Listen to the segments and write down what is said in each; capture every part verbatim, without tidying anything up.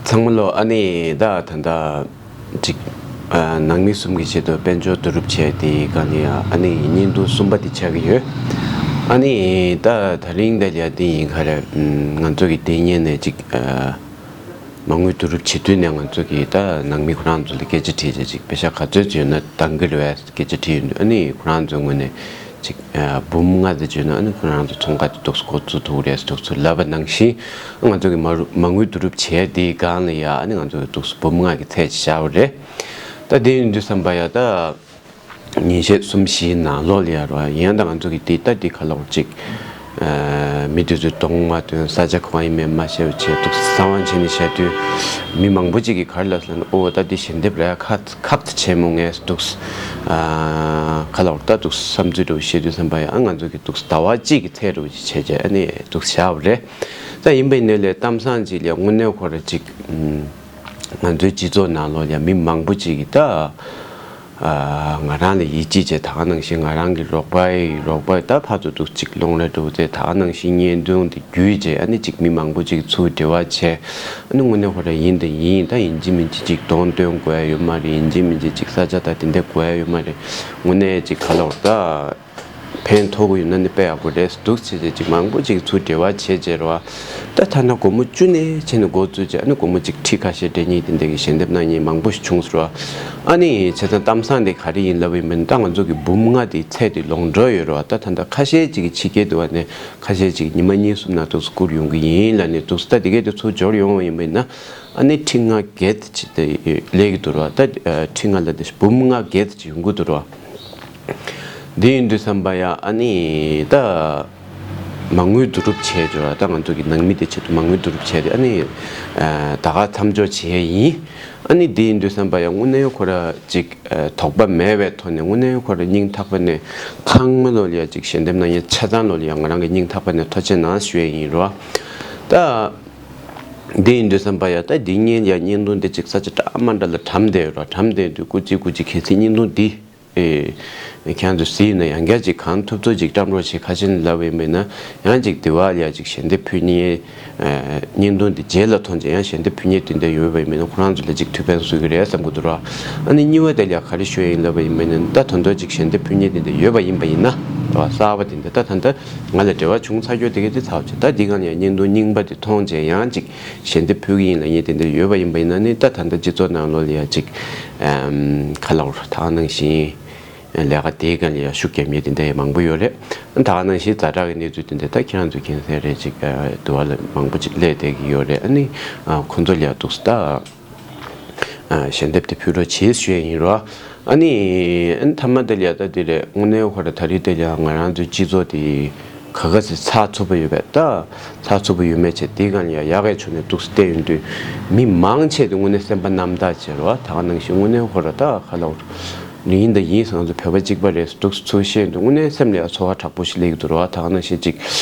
ཚང་མ་ལོ། ཨ་ནི་ད་ད་ད་ཅིག་ཨ་ནང་མི་གསུམ་གྱི་ཆེད་དུ་དཔལ་འབྱོར་བསྡུ་རུབ་བྱས་དེའི་སྒང་ནས་ཡང་ཨ་ནི་བརྙན་ཐུང་གསུམ་པ་དེ་ཆགས་ཀྱི་ཡོད། ཨ་ནི་ད་ད་རིང་ད་ལ་དེ་ཡིན་ག་རེ། ང་ཚོ་གི་དེ་སྔོན་ནས་ཅིག་ཨ་མ་དངུལ་བསྡུ་རུབ་བྱེད་དུས་ནས་ང་ཚོ་གི་ད་ནང་མི་ཁོ་རང་ཚོ་ལ་སྐད་ཆ་དྲིས་བྱས། ཅིག་པེ་ཤག་ག་ཚོད་ཡོད་ན་འདང་གི་རེད་པས་སྐད་ཆ་དྲིས་ཡོང་དུས། ཨ་ནི་ཁོ་རང་ཚོའི་ངོས་ནས་ཅིག་ཨ་འབུམ་ལྔ་ཙམ་བྱུང་ན་ཨ་ནི་ཁོ་རང་ཚོ་ཚོང་ཁང་དེ་འདུག་སེ་འགོ་བཙུགས་ཐུབ་ཀྱི་རེད་འདུག་སེ་ལབ་པ་ནང་བཞིན། ང་ཚོ་གི་མ་རུ་མ་དངུལ་བསྡུ་རུབ་བྱས་དེའི་སྒང་ལ་ཡ་ཨ་ནི་ང་ཚོ་གི་འདུག་སེ་འབུམ་ལྔ་གི་ཚད་ཅིག་བཞག་པ་རེད། ད་དེ་ཡིན་དུས་ཙམ་པ་ཡ་ད་ཉིན་ཤས་གསུམ་བཞིའི་ནང་ལོགས་ལ་ཡ་རོ། ཡིན་ཡང་ད་ང་ཚོ་གི་དེ་ད་དེ་ག་ལབ་དགོས་རེད། ཅིག་ཨ་མི་དེ་ཚོས་གདོང་མ་སྟོན། ས་ཆ་གང་ཡིན་མིན་མ་ཤེས་པ་བྱས་འདུག་སེ་བཟང་བ་བྱས་ནས་བཤད་དུས། མི་མང་པོ་ཅིག་གིས་ག་རེ་ལབ་སོང་ན། ཨོ་ད་འདི་ཞལ་འདེབས་རེད། ཁག་ཁག་ཏུ་ཆེ་མོ་ངས་འདུག་ཨ་ག་ལབ་དགོས་རེད། ད་འདུག་བསམ་ཚུལ་འདྲ་བོ་བཤད་དུས་ཙམ་པ་ཡ་ཨ་ང་ཚོ་གི་འདུག་ཟླ་བ་གཅིག་གི་ཚད་འདྲ་བོ་ཅིག་བྱས་བྱས་ཨ་ནི་འདུག་བཞག་པ་རེད། ད་ཡིན་པའི་ནས་ལས་གཏམ་བཟང་ཅིག་ལ་དངོས་གནས་ཁོ་རང་ཅིག་ང་ཚོའི་སྤྱི་ཚོགས་ནང་ལོགས་ལ་མི་མང་པོ་ཅིག་གིས་ད་ཨ་ང་རང་ལ་ཡིད་ཆེས་བྱས། ད་ག་ནང་བཞིན་ང་རང་གི་རོགས་པ་ཡི་རོགས་པ་ད་ཕར་ཚུར་འདུག་ཅིག་ལོང་རེ་འགྲོ་ཚེ། ད་ག་ནང་བཞིན་བརྙན་ཐུང་དེ་བརྒྱུད་བྱས་ཨ་ནི་ཅིག་མི་མང་པོ་ཅིག་ཚུར་འབྲེལ་བ་བྱས། ཨ་ནི་དངོས་གནས་ཁོ་རང་ཡིན་དང་ཡིན། ད་ཡིན་གཅིག་མིན་གཅིག་ཅིག་གདོང་སྟོན་དགོས་ཡ་ཡོད་མ་རེད། ཡིན་གཅིག་མིན་གཅིག་ཅིག་ས་ཆ་ད་དེ་འདྲ་དགོས་ཡ་ཡོད་མ་རེད། དངོས་གནས་ཅིག་ག་ལབ་དགོས་རེད། ད་ཕན་ཐོགས་ཀྱི་ཡོད་ན་ནི་དཔེ་ཡག་པོ་རེད་འདུག་བྱས་བྱས་ཅིག་མང་པོ་ཅིག་ཚུར་འབྲེལ་བ་བྱས་བྱས་རོ། ད་ཐ་ན་སྒོར་མོ་བཅུ་ནས་བྱས་ནས་འགོ་བཙུགས་བྱས་ཨ་ནི་སྒོར་མོ་ཅིག་ཁྲི་ཁ་ཤས་སྤྲད་མཁན་དེ་འདྲ་གི་ཞལ་འདེབས་གནང་མཁན་མང་པོ་ཞིག་བྱུང་སོང་རོ། ཨ་ནི་བྱས་ཙང་གཏམ་བཟང་དེ་ག་རེ་ཡིན་ལབ་པ་ཡིན་པ་ན། ད་ང་ཚོ་གི་འབུམ་ལྔ་དེའི་ཚད་དེ་ལོངས་འགྲོ་ཡོད་རོ། ད་ད་ལྟ་ཁ་ཤས་ཅིག་གིས་ཕྱི་རྒྱལ་དུ་བ་ནས་ཁ་ཤས་ཅིག་ཉི་མ་གཉིས་གསུམ་ནང་འདུག་སེ་བསྐུར་ཡོང་གི་ཡིན་ལབ་ནས་འདུག་སེ། ད་དེ་གས་དེ་ཚུར་འབྱོར་ཡོང་བ་ཡིན་པ་ཡིན་ན། ཨ་ནི་ཁྲི་ལྔ་བརྒྱད་ཅིག་དེ་སླེབས་ཀྱི་འདུག་རོ། ད་ཨ་ཁྲི་ལྔ་ལབ་དེ་འབུམ་ལྔ་བརྒྱད་ཅིག་ཡོང་གི་འདུག་རོ། འདི་ཡིན་དུས་ཙམ་པ་ཡ་ཨ་ནི་ད་མ་དངུལ་བསྡུ་རུབ་བྱས་འབྱོར་བ། ད་ང་ཚོ་གི་ནང་མི་དེ་ཆེད་དུ་མ་དངུལ་བསྡུ་རུབ་བྱས་ཏེ་ཨ་ནི་ཨ་ད་ག་མཚམས་འཇོག་བྱས་ཡིན། ཨ་ནི་འདི་ཡིན་དུས་ཙམ་པ་ཡ་དངོས་གནས་ཁོ་ར་ཅིག་ཨ་དོགས་པ་མེད་པའི་ཐོག་ནས་དངོས་གནས་ཁོ་ར་སྙིང་ཐག་པ་ནས་ཚང་མ་ལོ་ལ་ཡ་ཅིག་ཞལ་འདེབས་གནང་མཁན་ཆ་ཚང་ལོ་ལ་ཡ་ང་རང་གི་སྙིང་ཐག་པ་ནས་ཐུགས་རྗེ་ཆེ་གནང་ཞུ་ཡས་ཡིན་རོ། ད་འདི་ཡིན་དུས་ཙམ་པ་ཡ་ད་འདི་སྔོན་ཡ་བརྙན་ཐུང་འདི་ཅིག་ས་ཆ་འདྲ་མ་འདྲ་ལ་བཀྲམ་བསྡད་ཡོད་རོ། བཀྲམ་བསྡད་དུས་སྐུ་མཁྱེན་སྐུ་མཁྱེན་གལ་སྲིད་བརྙན་ཐུང་འདི་ཨེ་ཁྱེད་ཚོས་གཟིགས་ན་ཡང་བསྐྱར་ཅིག་གང་ཐུབ་ཐུབ་ཅིག་བཀྲམ་རོགས་བྱེད། ཁ་ཆེན་ལབ་པ་ཡིན་པ་ཡིན་ན་ཡང་ཅིག་དེ་བ་ལ་ཡ་ཅིག་ཞལ་འདེབས་ཕུལ་མཁན། ཨེ་བརྙན་ཐུང་འདི་རྗེས་ལ་མཐོང་རྗེས་ཡང་ཞལ་འདེབས་ཕུལ་མཁན་དེ་འདྲ་ཡོད་པ་ཡིན་པ་ཡིན་ན་ཁོ་རང་ཚོ་ལ་ཅིག་ཐུགས་ཕན་གསོས་ཀྱི་རེད་བསམ་གྱི་འདུག་རོ། ཨ་ནི་གཉིས་པ་དེ་ལ་ཡ་ག་རེ་ཞུ་ཡ་ཡིན་ལབ་པ་ཡིན་པ་ཡིན་ན། ད་ད་དུང་ཅིག་ཞལ་འདེབས་ཕུལ་མཁན་དེ་འདྲ་ཡོད་པ་ཡིན་པ་ཡིན་ན་རོ། གསར་པ་དེ་འདྲ་ད་ད་ད་ང་ལ་འབྲེལ་བ་བྱུང་ཚར་ཡོད་དེ་གས་དེ་ཚར་བྱས། ད་འདི་ག་ལ་ཡ་བརྙན་ཐུང་རྙིང་པ་དེ་མཐོང་རྗེས་ཡང་ཅིག་ཞལ་འདེབས་ཕུལ་གྱི་ཡིན་ལབ་མཁན་དེ་འདྲ་ཡོད་པ་ཡིན་པ་ཡིན་ན་ནི། ད་ད་ལྟ་སྤྱི་ཚོགས་ནང་ལོགས་ལ་ཡ་ཅིག་ཨམ་ག་ལབ་དགོས་རེད། ད་ག་ནང་བཞིན་ལས་ཀ་དེའི་སྒང་ལ་ཡ་ཤུགས་རྒྱབ་མཁན་དེ་འདྲ་ཡང་མང་པོ་ཡོད་རེད། ད་ག་ནང་བཞིན་ཛ་དྲག་གི་གནས་ཚུལ་དེ་འདྲ་ད་ཁྱེད་རང་ཚོས་མཁྱེན་གསལ་རེད། ཅིག་ཨ་དུ་བ་ལ་མང་པོ་ཅིག་སླེབས་བསྡད་ཀྱི་ཡོད་རེད། ཨ་ནི་ཨ་ཁོང་ཚོ་ལ་ཡ་འདུག་སེ་ད་ཨ་ཞལ་འདེབས་དེ་ཕུལ་རོགས་བྱེད་ཞུ་ཡ་ཡིན་རོ། ཨ་ནི་ཨ་ནི་མཐའ་མ་དེ་ལ་ཡ་ད་དེ་རེད། དངོས་གནས་ཁོ་ར་ད་རེས་དེ་ལ་ཡ་ང་རང་ཚོའི་སྤྱི་ཚོགས་དེ་ག་ག་ཚོད་ཚགས་ཚུད་པོ་ཡོད་པས། ད་ཚགས་ཚུད་པོ་ཡོད་མེད་བྱས་དེའི་སྒང་ལ་ཡ་ཡག་གི་ཕྱོགས་ནས་འདུག་སེ་བལྟས་ཡོང་དུས་མི་མང་ཆེ་དེ་དངོས་གནས་སེམས་པ་རྣམ་དག་བྱེད་རོ། ད་ག་ནང་བཞིན་དངོས་གནས་ཁོ་ར་ད་ག་ལབ་དགོས་རེད། ཡིན་ད་ཡིན་ཟེར། ང་ཚོ་བོད་པ་གཅིག་པ་རེད་འདུག་སེ་ཚུར་བཤད་ཡོང་དུས་དངོས་གནས་སེམས་ལ་ཡ་ཚོར་བ་དྲག་པོ་ཞིག་སླེབས་ཀྱི་འདུག་རོ། ད་ག་ནང་བཞིན་ཅིག་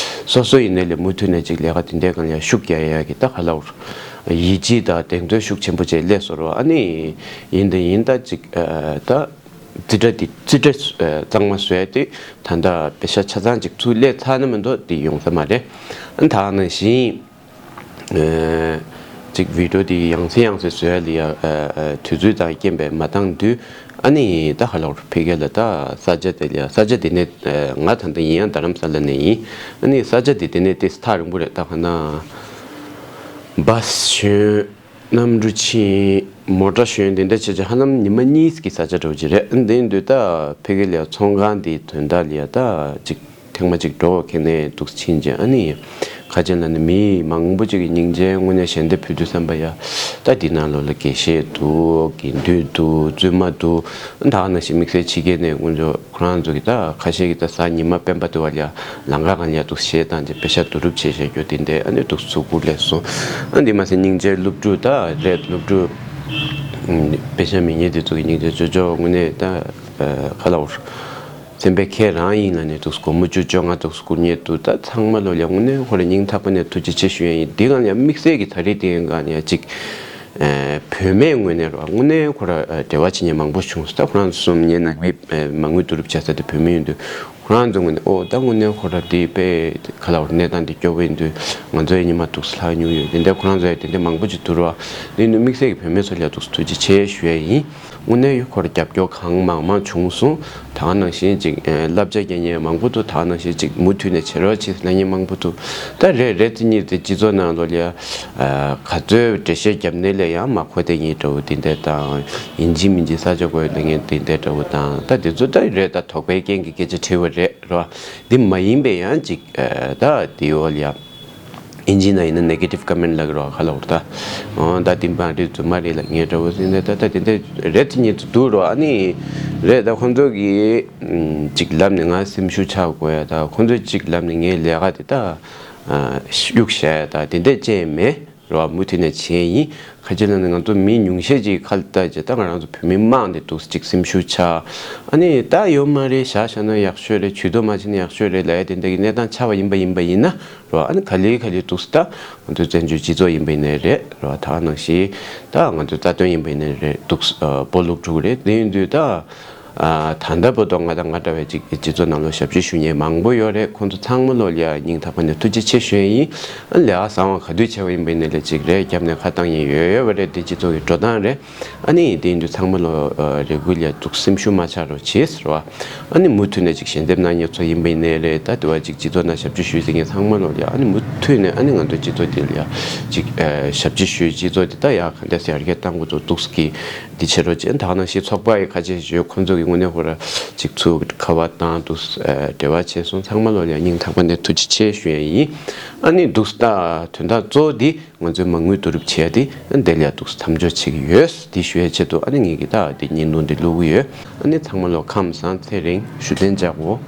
སོ་སོ་ཡིན་ནའི་ལས་མུ་མཐུད་ནས་ཅིག་ལས་ཀ་དེ་འདྲའི་སྒང་ལ་ཡ་ཤུགས་རྒྱག་ཡ་གི་ད་ག་ལབ་དགོས་རེད། ཡིད་ཆེས་དང་གདེང་ཚོད་ཤུགས་ཆེན་པོ་བྱས་སླེབས་སོང་རོ། ཨ་ནི་ཡིན་ད་ཡིན་ད་ཅིག་ཨ་ད་རྩིས་ཁྲ་དེ་རྩིས་ཁྲ་ཨ་གཙང་མ་བཟོས་ཏེ་ད་ལྟ་པེ་ཤག་ཆ་ཚང་ཅིག་ཚུར་སླེབས་ཚར་ན་མ་གཏོགས་དེ་ཡོང་ས་མ་རེད། ཨ་ད་ག་ནང་བཞིན་ཨ་ཅིག་བི་ཌི་ཡོ་དེ་ཡང་སེ་ཡང་སེ་བཟོ་ཡ་ལ་ཡ་ཨ་ཨ་དུས་ཚོད་དང་རྐྱེན་པས་མ་བཏང་དུས། ཨ་ནི་ད་ག་ལབ་དགོས་རེད། ཕ་གི་ལ་ད་ས་ཆ་དེ་ལ་ཡ་ས་ཆ་དེ་ནས་ཨ་ང་ད་ལྟ་ཡིན་ཡང་རྡ་རམ་ས་ལ་ནས་ཡིན། ཨ་ནི་ས་ཆ་དེ་དེ་ནས་ཏོག་ཙམ་ཐག་རིང་པོ་རེད། ད་ག་ན་བཱས་ཞོན། གནམ་གྲུ་ཕྱིན། མོ་ཊ་ཞོན། དེ་འདྲ་བྱས་བྱས་ཧ་ལམ་ཉི་མ་གཉིས་ཀྱི་ས་ཆ་འདྲ་བོ་ཅིག་རེད། འདི་ཡིན་དུས་ད་ཕ་གི་ལ་ཡ་ཚོང་ཁང་དེའི་དོན་དག་ལ་ཡ་ད་ཅིག་ཐེངས་མ་གཅིག་འགྲོ་ཁེ་ནས་འདུག་ཕྱིན་བྱས། ཨ་ནི་ཁ་ཆེན་ལ་ནི་མི་མང་པོ་ཅིག་གིས་སྙིང་རྗེ་དངོས་གནས་ཞལ་འདེབས་ཕུལ་དུས་ཙམ་པ་ཡ་ད་འདི་ནང་ལོགས་ལ་དགེ་བཤེས་འདུག་དགེ་འདུན་འདུག་བཙུན་མ་འདུག་ད་ག་ནང་བཞིན་དམིགས་བསལ་ཕྱི་རྒྱལ་ནས་དངོས་གྲུབ་ཁོ་རང་ཚོ་གི་ད་ཁ་ཤས་ཀྱིས་ད་གཟའ་ཉི་མ་སྤེན་པ་དེ་བ་ལ་ཡ་ལམ་ཁ་སྒང་ལ་ཡ་འདུག་གཞས་བཏང་བྱས་པེ་ཤག་བསྡུ་རུབ་བྱས་བཞག་རྒྱུ་དེ་འདྲ། ཨ་ནི་འདུག་ཚུར་བསྐུར་སླེབས་སོང་། ཨ་འདི་མ་ཟད་སྙིང་རྗེ་སློབ་ཕྲུག་ད་རེད། སློབ་ཕྲུག་ཨ་པེ་ཤག་མེད་མཁན་དེ་ཚོ་གི་སྙིང་རྗེ་ཅོ་ཅོ་དངོས་གནས་ད་ཨ་ག་ལབ་དགོས་རེད། སེམས་པ་ཁྱེད་རང་ཡིན་ལབ་ནས་འདུག་སྒོར་མོ་བཅུ་བཅོ་ལྔ་འདུག་བསྐུར་མཁན་འདུག་ད་ཚང་མ་ལོ་ལ་ཡ་དངོས་གནས་ཁོ་ར་སྙིང་ཐག་པ་ནས་ཐུགས་རྗེ་ཆེ་ཞུ་ཡ་ཡིན། འདི་སྒང་ལ་ཡ་དམིགས་བསལ་གྱི་ད་རེས་དེ་ཡིན་ག་ནས་ཡ་ཅིག་ཨ་བོད་མིའི་ངོས་ནས་རོ། དངོས་གནས་ཁོ་ར་ཨ་འབྲེལ་བ་བྱེད་མཁན་མང་པོ་བྱུང་སོང་། ད་ཁོ་རང་ཚོ་གསུམ་ངའི་ནང་མི་ཨ་མ་དངུལ་བསྡུ་རུབ་བྱ་ས་དེ་བོད་མི་ཡིན་དུས། ཁོ་རང་ཚོའི་ངོས་ནས་ཨོ་ད་དངོས་གནས་ཁོ་རང་དེ་དཔེ་ག་ལ་བར་གནས་སྟངས་དེ་སྐྱོ་པོ་ཡིན་དུས་ང་ཚོའི་ཉི་མ་འདུག་སེ་ལྷག་མྱོང་ཡོད། དེ་འདྲའི་ཁོ་རང་ཚོའི་དེ་འདྲའི་མང་པོ་ཅིག་འདུག་རོགས། དེ་ནི་དམིགས་བསལ་གྱི་བུད་མེད་ཚོ་ལ་འདུག་སེ་ཐུགས་རྗེ་ཆེ་ཞུ་ཡ་ཡིན། དངོས་གནས་ཡོད་ཁོར་རྒྱབ་སྐྱོར་གང་མང་མང་བྱུང་སོང་། ད་ག་ནང་བཞིན་ཅིག་ཨེ་བསླབ་བྱ་རྒྱག་མཁན་མང་པོ་འདུག་ད་ག་ནང་བཞིན་ཅིག་མུ་མཐུད་ནས་བྱེད་རོགས་བྱེད་ཟེར་ལབ་མཁན་མང་པོ་འདུག་ད་རེད་རེད། དེ་གཉིས་དེ་སྤྱི་ཚོགས་ནང་ལོགས་ལ་ཨ་ག་ཚོད་འགྲེལ་བཤད་བརྒྱབ་ནས་ལས་ཡང་མ་གོ་བསྡད་མཁན་འདྲ་བོ་དེ་འདྲ་དང་། ཡིན་གཅིག་མིན་གཅིག་ས་ཆ་དགོས་ལབ་མཁན་དེ་འདྲ་འདྲ་བོ་དང་། ད་དེ་ཚོ་ད་རེད། ད་དོགས་པའི་རྐྱེན་གྱིས་སྐད་ཆ་དྲིས་པ་རེད་རོ། འདི་མ་ཡིན་པའི་ཡང་ཅིག་ཨ་ད་དེ་འོག་ལ་ཡ། ཨིན་ཇི་ནང་ཡིན་ན་negative comment ལབ་ཀྱི་རེད་པ། ཁ་ལ་འོར་ད། ཨོ་ད་དེ་མ་རེད་རྫུན་མ་རེད་ལབ་མཁན་འདྲ་བོ་ཟེར་ནས། ད་ད་དེ་འདྲ་རེད་དེ་ཉིད་དུ་འདུག་རོ། ཨ་ནི་རེད། ད་ཁོང་ཚོ་གིས་ཨམ་ཅིག་ལབ་ནས་ང་སེམས་ཤུགས་ཆག་དགོས་ཡ། ད་ཁོང་ཚོས་ཅིག་ལབ་ནས་ངའི་ལས་ཀ་དེ་ད་ཨ་གཡུག་བཞག་ཡ་ད་དེ་འདྲ་ཅིག་མེད་རོ། མུ་མཐུད་ནས་བྱས་ཡིན། ཁ་ཅིག་ལབ་ན་ང་ཚོ་མི་ཉུང་ཤས་ཅིག་ཁ་ལ་ལྟ་བྱས། ད་ང་རང་ཚོ་བོད་མི་མང་དེ་འདུག་ཅིག་སེམས་ཤུགས་ཆག་ཨ་ནི་ད་ཡོད་མ་རེད། བཞག་བཞག་ན་ཡག་ཤོས་རེད། ཇུས་གཏོགས་མ་བྱས་ན་ཡག་ཤོས་རེད་ལབ་ཡ་དེ་འདྲ་གི་གནས་སྟངས་ཆགས་པ་ཡིན་པ་ཡིན་པ་ཡིན་ན། རོ། ཨ་ནི་ག་ལེ་ག་ལེ་འདུག་སེ་ད་ང་ཚོའི་བཙན་བྱོལ་སྤྱི་ཚོགས་ཡིན་པ་ཡིན་ནའི་རེད་རོ། ད་ག་ནང་བཞིན་ད་ང་ཚོའི་རྩ་དོན་ཡིན་པ་ཡིན་ནའི་རེད། འདུག་སེ་སྤོ་ལོ་འགྲོ་གི་རེད། དེ་ཡིན་དུས་ད་ཨ་ད་ལྟ་བར་དུ་ང་དང་ང་འདྲ་བའི་ཅིག་སྤྱི་ཚོགས་ནང་ལོགས་ཞབས་ཕྱི་ཞུ་མཁན་མང་པོ་ཡོད་རེད། ཁོང་ཚོ་ཚང་མ་ལོ་ལ་ཡ་སྙིང་ཐག་པ་ནས་ཐུགས་རྗེ་ཆེ་ཞུ་ཡ་ཡིན། ཨ་ནི་ལས་ཀ་བཟང་བ་ག་དུས་བྱས་པ་ཡིན་པ་ཡིན་ནའི་ལས་ཅིག་རེ་རྒྱབ་ནས་ཁ་བཏང་མཁན་ཡོད་ཡོད་པ་རེད། དེ་སྤྱི་ཚོགས་ཀྱི་འགྲོ་སྟངས་རེད། ཨ་ནི་དེ་ཡིན་དུས་ཚང་མ་ལོ་ཨ་རེ་སྐུལ་ཡ་འདུག་སེ་སེམས་ཤུགས་མ་ཆག་རོགས་བྱེད་ཟེར་བ། ཨ་ནི་མུ་མཐུད་ནས་ཅིག་ཞལ་འདེབས་གནང་མཁན་ཚོ་ཡིན་པ་ཡིན་ནའི་རེད། ད་དེ་བ་ཅིག་སྤྱི་ཚོགས་ནང་ཞབས་ཕྱི་ཞུས་ཟེར་མཁན་ཚང་མ་ལོ་ལ་ཡ། ཨ་ནི་མུ་མཐུད་ནས་ཨ་ནི་ང་ཚོའི་སྤྱི་ཚོགས་དེ་ལ་ཡ་ཅིག་ཨ་ཞབས་ཕྱི་ཞུས། སྤྱི་ཚོགས་དེ་ད་ཡ་ག་འདྲ་སེ་ཡར་རྒྱས་གཏང་དགོས་ཚོ་འདུག་སེ་གི་འདི་བྱེད་རོགས་བྱེད། ད་ག་ནང་བཞིན་ཚོགས་པ་ཡི་ཁ་ཆེ་ཞུས། ཁོང་ཚོ་གི་དངོས་གནས་ཁོ་ར་ཅིག་ཚུར་ཁ་པར་བཏང་འདུག་སེ་ཨ་འབྲེལ་བ་བྱས་སོང་། ཚང་མ་ལོ་ལ་ཡ་སྙིང་ཐག་པ་ནས་ཐུགས་རྗེ་ཆེ་ཞུ་ཡ་ཡིན། ཨ་ནི་འདུག་སེ་ད་དོན་དག་གཙོ་བོ་འདི་ང་ཚོའི་མ་དངུལ་བསྡུ་རུབ་བྱས་ཏེ་ཨ་འདི་ལ་ཡ་འདུག་སེ་མཚམས་འཇོག་བྱེད་ཀྱི་ཡོད། འདི་ཞུ་ཡའི་ཆེད་དུ་ཨ་ནི་ངེད་ཀྱིས་ད་འདི་བརྙན་ཐུང་འདི་བླུག་གི་ཡོད། ཨ་ནི་ཚང་མ་ལོ་ཁམས་བཟང་། ཚེ་རིང་། བཞུགས་གདན་འཇགས་པོ།